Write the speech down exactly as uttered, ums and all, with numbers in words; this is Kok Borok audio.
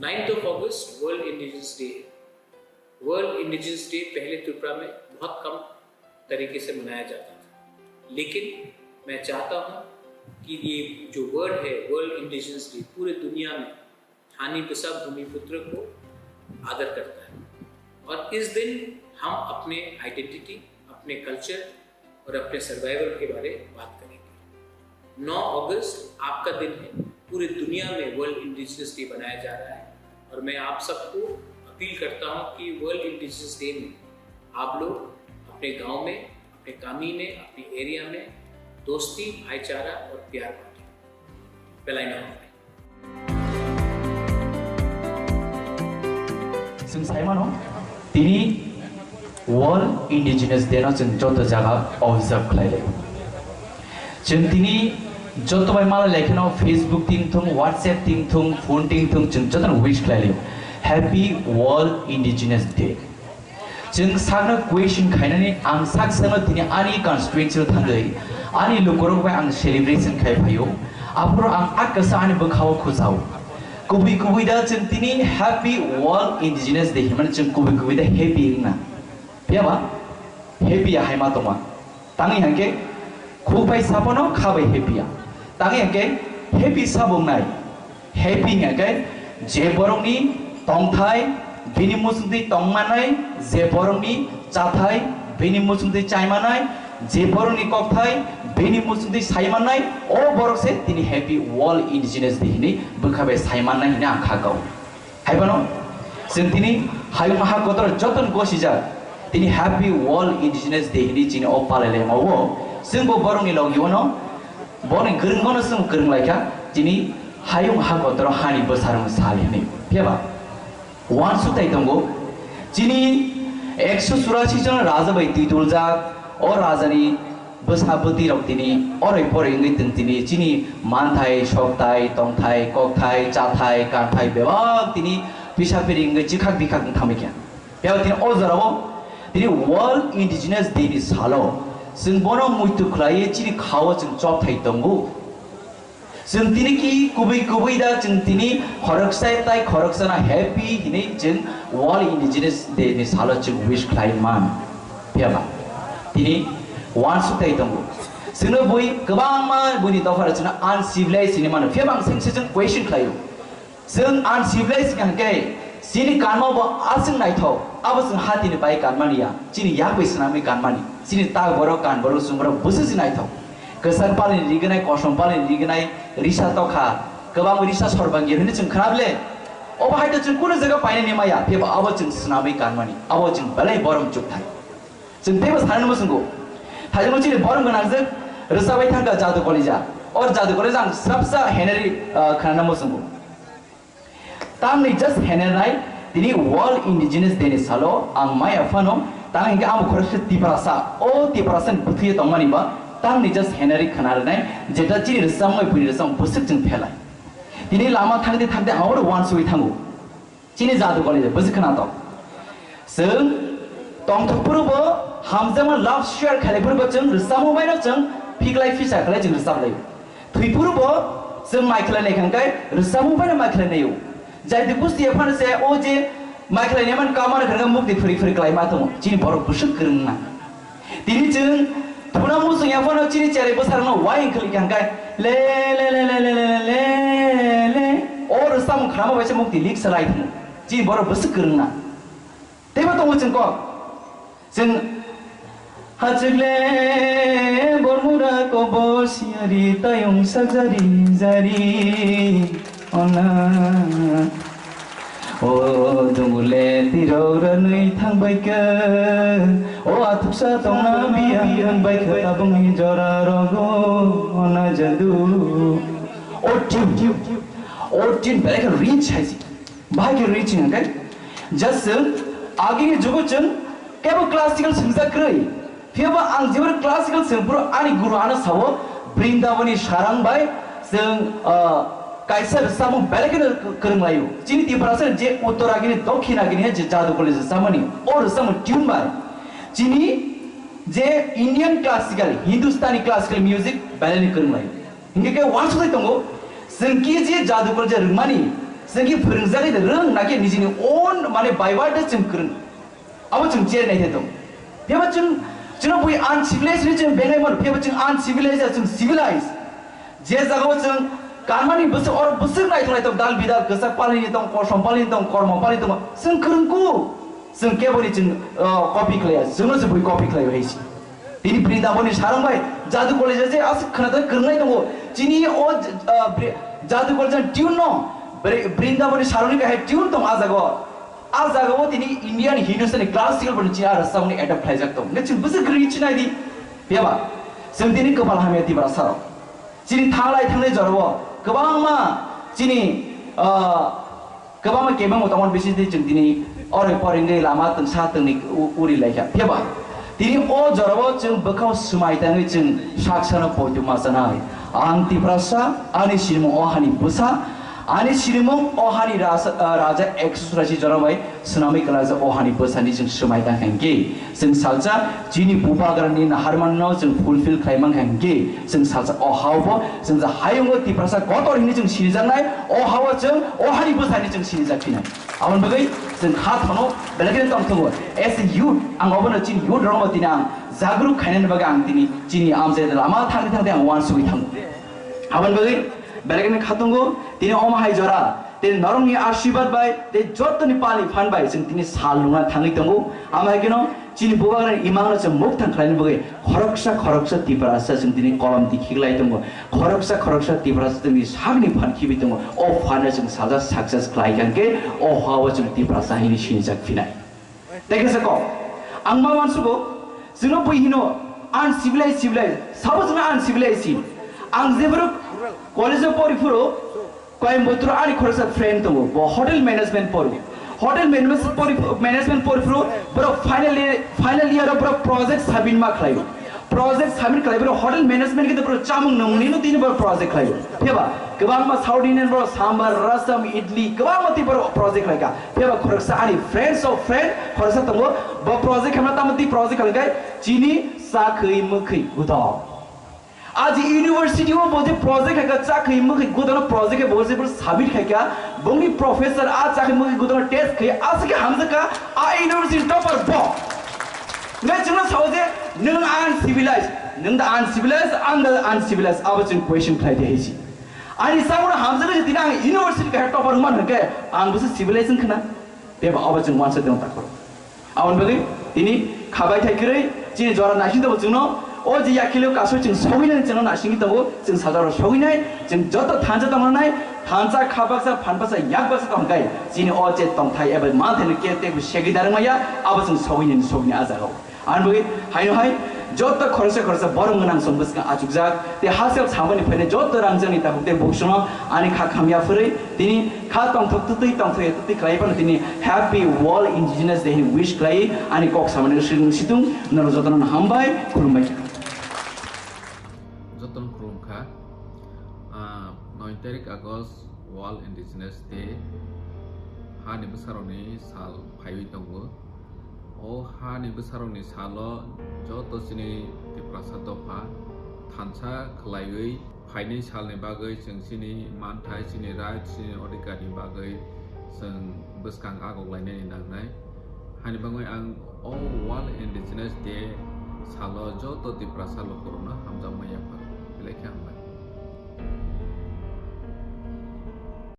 Ninth of August world indigenous day है। World indigenous day पहले त्रिपुरा में बहुत कम तरीके से मनाया जाता था, लेकिन मैं चाहता हूँ कि ये जो वर्ड है वर्ल्ड इंडिजिनस डे, पूरे दुनिया में स्थानीय भाषा भूमिपुत्र को आदर करता है और इस दिन हम अपने आइडेंटिटी, अपने कल्चर और अपने सर्वाइवल के बारे में बात करेंगे। नौ अगस्त आपका दिन है। पूरी दुनिया में वर्ल्ड इंडिजिनस डे मनाया जा रहा है और मैं आप सबको अपील करता हूँ कि वर्ल्ड इंडिजिनस डे में आप लोग अपने गांव में, अपने कामी में, अपने एरिया में दोस्ती, भाईचारा और प्यार बांटें। बेलायनो हामबाय। Chwng sai mano, tini World Indigenous Day no chwng joto jaga observe khlai lai. Chwng tini joto bai mala lai kheno Facebook ting thung, WhatsApp ting thung, phone ting thung, chwng joto no wish khlai lai. Happy World Indigenous Day. Chwng sakno question khainani ang sak sakno tini ani constituency o thangwi ani lukurok bai ang celebration khai phaio. Aphuru ang akasa ani bwkhao khujao. Kubui kubui da chwng tini Happy World Indigenous Day himani chwng kubui kubui da happy wngna. Phiyaba happy ya hai ma tongma. Tangwi hangke khuk bai sapono kha bai happy ya. Tangwi hangke happy sabo wngnai. Happy hingkhe je borokni tongthai bini muchungtwi tongmanai, je borokni chathai bini muchungtwi chaimanai, je borokni kokthai bini muchungtwi saimanai, o borok se tini Happy World Indigenous Day hinwi bwkha bai saimannai hinwi ang kha kau. Haiphano chwng tini hayung ha kotor jotono gosijak tini Happy World Indigenous Day hinwi chini o palai laimao chwngbo borokni logi ono Boni kwrwngbono chwng kwrwng lai kha, tini hayung ha kotoro hani bwsarokni sal hwnwi. Phiyaba uansuk tai tongo, chini ekso churasi jon raja bai twi tuljak, o rajani bwsa bwtwi rok tini oroi poroi wngwi tong tini chini manthai, sokthai, tongthai, kokthai, chathai, kanthai bebak tini pisa piri wngwi chikhak bikhak wng thangbai kha. Phiya tini o jorao tini World Indigenous Day ni salo chwng bono muitu khlaiwi chini khao chwng chopthai tongo. Chwng tini ki kubui kubui da chwng tini khoroksa tai khoroksa na happy hinwi chwng World Indigenous Day ni salo chwng wish khlai man. Phiyaba tini uansuk tai tongo. Chwngno bui kwbangma buini dophara chwngno uncivilized hinwi mano. Phiyaba ang sengse chwng question khlaio. Chwng uncivilized hwnkha khe chini kanma bo aswk naithok, abo chwng hatini bai kanmani ya, chini yak bai swnamwi kanmani, chini tak borok kan borok chwng borok bwswk se naithok. Kwchar palni rignai, kosom palni rignai, risa tokha, kwbang risa sorbangi hwnwi chwng khna ble. Obo hai to chwng kunu jaga painani maya, phiya bo abo chwng swnamwi kanmani, abo chwng belai borom chukthai. Chwng teibo sanani muchungo. Thaijwkno chini borom gwnangjwk rwchapwi thangkha Jadu Kolija. O Jadu Kolija ang swrapsa heneri, ah, khwnana muchungo. Tamni just henernai tini World Indigenous Day ni salo ang maya phano tang hinkhe amo khoroksa Tiprasa. O Tiprasa ni bwthwi tongmani ba tamni just heneri khwna rwnai jeta chini rwchapmung bai buini rwchapmung bwswk chwng phelai. Tini lama thangde thangde ang oro uansugwi thango. Chini Jadu Kolija bwswk khwnatok. Chwng tongthok phuru bo hamjakma love share khailai phuru bo chwng rwchapmung bai no chwng phiklai phisa khlai chwng rwchap lai. Thwi phuru bo chwng mai khlai nai kha hwnkhe rwchapmung bai no mai khlai nai o. Jai di busti ya phano se o je mai khlai nai man ka man kha mukti phuri phuri klai ma tongo. Chini borok bwswk kwrwng na. Tini chwng thuna muchung ya phano chini cherai bwsarokno wai wng khwlwi kha hwnkhe le le le le le le le le o rwchapmung khnama bai se mukti lik salai thung. Chini borok bwswk kwrwng na. Teibo tongo chwng kok. Chwng hachwk le bormura kobor siyari tayung sajari jari ona. O dungule tirok ranwi thangbai kha, o athuksa tongna biyang wngbai kha tabukni jora rogo ona jadu. O tune, o tune belai khe rich hai se. Bahai khe rich hwnkhe just chwng agini jugo chwng kebo classical swngjak kwrwi. Phiyaba ang jeboni classical swngphuru ani guru ano sao Brindaboni sarang bai chwng, ah, kaisa rwchapmung belai kheno kwrwng laio. Chini Tiprasa je uttor agini dokhin agini je Jadu Kolija rwchapmani o rwchapmung tune bai chini je Indian classical, Hindustani classical music belai ni kwrwng laio. Hingke ke uansugwi tongo, chwng ki je Jadu Kolija rwngmani, Chwng ki phwrwngjagwi de rwng, na khe nijini own, mane, by birth de chwng kwrwng. Abo chwng cherwi nai tong. Phiyaba chwng, chwngno bui uncivilized hinwi chwng bengnai mano, phiyaba chwng uncivilized ya, chwng civilized. Je jagao chwng kanmani bwswk, oro bwswk naithok naithok dal bidal kwchak palini tong, kosom palini tong, kormo palini tong, chwng kwrwngkuk. Chwng keboni chwng, uh, copy khlaiya, chwngno se bui copy khlaio hai se. Tini Brindaboni sarong bai Jadu College je aswk khwnathok kwrwngnai tongo. Chini o, uh, Bri-, Jadu College ni tune no Bri-, Brindaboni sarongni kahai tune tong a jago. A jagao tini Indian Hindustani classical boni chini a rwchapmani adapt khlaijak tong. Nge chwng bwswk kwrwi chinai di. Phiyaba chwng tini kwpal hamya Tiprasa rok. Chini thanglai thangnai jorao kwbangma chini, ah, kwbangma kebengbo tongmani bisingtwi chwng tini oroi porengwi lama twngsa twngni u-, uri laikha. Phiyaba tini o jorao chwng bwkhao swmai tangwi chwng saksano poito ma chanai. Ang Tiprasa, ani sinimung o hani bwsa, ani sinimung o hani rasa, ah, raja ekso churashi jono bai swnamwi kwlajak o hani bwsani chwng swmai tang kha hinkhe, chwng salsa chini bubagrani naharmanno chwng fulfill khlai man kha hinkhe, chwng salsa o hao bo chwng je hayungo Tiprasa kotor hinwi chwng sinijaknai, o hao chwng o hani bwsani chwng sinijak phinai. Aboni bagwi chwng kha thono belai kheno tongthogo. As a youth, ang obono chini youth rokno tini ang jagruk khainani bagwi ang tini chini amchai lama thangwi thangwi ang uansugwi thango. Aboni bagwi belai kheno kha tongo, tini omo hai jora, tei norokni ashirbad bai, tei jottoni pal ni phan bai chwng tini sal nungna thangwi tongo. Amo hai kheno chini bubagrani imangno chwng mukthang khlaina bagwi khoroksa khoroksa Tiprasa chwng tini kolom tikhi khlai tongo. Khoroksa khoroksa Tiprasa chwngni sakni phan khibi tongo. O phanno chwng salsa success khlai kha hinkhe o hao chwng Tiprasa hinwi sinijak phinai. Tei khe se kok, ang ma uansugo, chwngno bui hino uncivilized, civilized, sabo chwngno uncivilized hin. Ang jephuru college o pori phuru Coimbatore ani khoroksa friend tongo, bo hotel management pori. Hotel management pori, management pori phuru borok final year, final year o borok project submit ma khlaio. Project submit khlai borok hotel management khe borok chamung nungni no tini borok project khlaio. Phiyaba kwbangma South Indian borok sambar, rasam, idli kwbangma tini borok project khlaikha. Phiyaba khoroksa ani friends of friend khoroksa tongo, bo project khamna tamo twi project khlaikhai chini chakhwi mwkhwi gudo. Aji university o bo je project khaikha, chakhwi mwkhwi gudo no project khe bo je submit khaikha, bongni professor a chakhwi mwkhwi gudo no test khai aswk khe hamjakha, a university topper bo. Ngai chwngno sao je nwng uncivilized, nwng da uncivilized, ang da uncivilized, abo chwng question khlai di hai si. Ani sauna hamjakha je tini ang university khe topper man hwnkhe ang bo se civilized wngkhna. Beba abo chwng uansa tong takhoro. Aboni bagwi tini khabai thai kwrwi chini jora naising tongo chwngno, o je yakilo kasui chwng sogwinani chwngno naisingwi tongo, chwng sajaro sogwinai, chwng joto thansa tongnai, thansa kha baksa, phan baksa, yak baksa tongkhe chini o je tongthai eba manthaino ke teibo segwi darwk maya, abo chwng sogwinani sogwini a jagao. Aboni bagwi haino hai joto khoroksa khoroksa borom gwnang chwng bwskang achukjak, tei haste samani phainai joto rangchakni tabuk tei buksongno ani kha khamya phwrwi tini kha tongthok twtwi tongthok ya twtwi khlai phano tini Happy World Indigenous Day hwnwi wish khlai ani kok samani swrwng situng norok jotono hambai khulumbai. Jotono khulumkha. Ah, noi tarik August World Indigenous Day, hani bwsarokni sal phaiwi tongo. O hani bwsarokni salo joto chini Tiprasa dopha thansa khlaiwi phainai salni bagwi chwng chini manthai, chini right, chini odhikarni bagwi chwng bwskang agok lainani nangnai. Hani bagwi ang o World Indigenous Day salo joto Tiprasa lukurokno hamjakma yapha. Belai khe hambai.